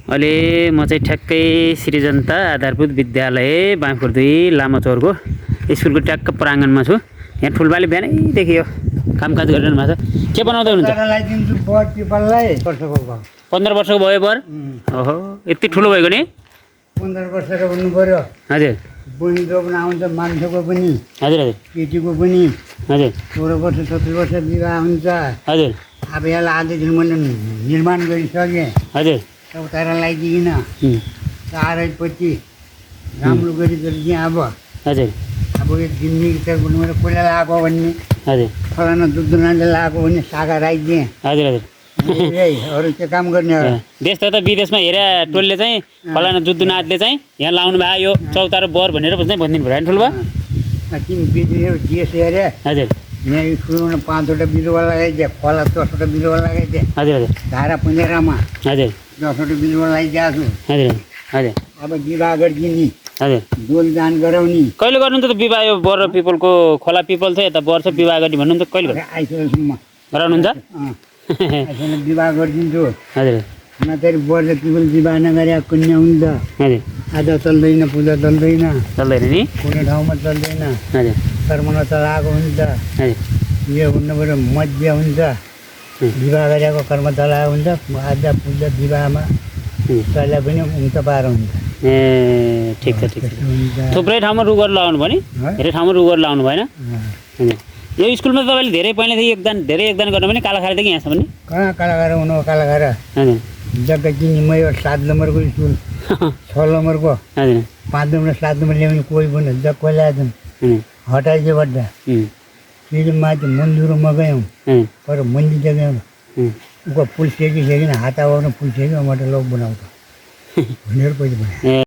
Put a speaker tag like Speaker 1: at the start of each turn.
Speaker 1: अहिले म चाहिँ ठ्याक्कै श्री जनता आधारभूत विद्यालय बाँफर 2 लामाचौरको स्कुलको ट्याक्क प्राङ्गणमा छु। यहाँ ठुलबाले बिहानैदेखि यो कामकाज गरिरहनु भएको छ। के बनाउँदै हुनुहुन्छ? 15 वर्षको भयो बर? ओहो, यति ठुलो भएको नि?
Speaker 2: 15 वर्षको हुनु पर्यो।
Speaker 1: हजुर
Speaker 2: बहिनीको पनि आउँछ, मान्छेको पनि,
Speaker 1: हजुर हजुर
Speaker 2: केटीको पनि।
Speaker 1: हजुर
Speaker 2: 16 वर्ष 17 वर्ष विवाह हुन्छ।
Speaker 1: हजुर
Speaker 2: अब यसलाई आजदेखि मैले निर्माण गरिसकेँ।
Speaker 1: हजुर
Speaker 2: चौतारा लगाइदिकन चारैपट्टि राम्रो गरिकन अब
Speaker 1: हजुर
Speaker 2: अब यो दिल्ली त मैले कसले लगाएको भन्ने,
Speaker 1: हजुर
Speaker 2: फलाना दुधुनाले लगाएको भन्ने सागा राखिदिएँ।
Speaker 1: हजुर हजुर
Speaker 2: अरू के काम गर्ने हो?
Speaker 1: देश त विदेशमा हेरे टोलले चाहिँ फलाना जुद्धुनाथले चाहिँ यहाँ लाउनु भयो यो चौतारो बर भनेर चाहिँ भनिदिनु भयो ठुलो भयो।
Speaker 2: तिमी बिजुली देश हेरे
Speaker 1: हजुर
Speaker 2: यहाँ स्कुलमा 5वटा बिरुवा लगाइदिए, खोला 10वटा बिरुवा लगाइदिए,
Speaker 1: हजुर हजुर
Speaker 2: धारा पुँजेरामा
Speaker 1: हजुर
Speaker 2: 10वटा बिरुवा लगाइदिएको छु।
Speaker 1: हजुर हजुर
Speaker 2: अब विवाह गरिदिने,
Speaker 1: हजुर
Speaker 2: डोलदान गराउने।
Speaker 1: कहिले गर्नुहुन्छ त विवाह? यो बर पिपलको खोला पिपल छ यता वर्ष विवाह गर्ने भन्नुहुन्छ, कहिले
Speaker 2: आइसकेसम्म
Speaker 1: गराउनुहुन्छ?
Speaker 2: विवाह गरिदिन्छु।
Speaker 1: हजुर
Speaker 2: नत्र वर्ष पिपल विवाह नगरे कन्या हुन्छ।
Speaker 1: हजुर
Speaker 2: आज चल्दैन, पूजा चल्दैन,
Speaker 1: चल्दैन नि?
Speaker 2: कुनै ठाउँमा चल्दैन।
Speaker 1: हजुर
Speaker 2: कर्ममा चलाएको हुन्छ।
Speaker 1: हजुर
Speaker 2: यो हुनु पऱ्यो, मध्य हुन्छ। विवाह गरेको कर्म चलाएको हुन्छ। आज पूजा विवाहमा चल्या पनि उम्त पार हुन्छ।
Speaker 1: ए ठिक छ ठिक छ। थुप्रै ठाउँमा रुगर लगाउनु भयो नि? धेरै ठाउँमा रुगर लगाउनु भएन? हजुर यो स्कुलमा त तपाईँले धेरै योगदान गर्नु पनि कालाखारेदेखि यहाँसम्म नि?
Speaker 2: कहाँ कलाकार हुनु? कलाकार
Speaker 1: हजुर
Speaker 2: जग्गा चिनीमै 7 नम्बरको स्कुल, 6 नम्बरको,
Speaker 1: हजुर
Speaker 2: 5 नम्बर 7 नम्बर ल्याउने कोही पनि जग कसले आएछन् हटाइदियो बड्डा। फेरि माथि मन्जुरो म गयौँ पर मन्दिर गयौँ उको पुल सेकिसकिन हात आउनु पुल सेक्यो मबाट लोक बनाउँछ भनेर पैसा बनायो।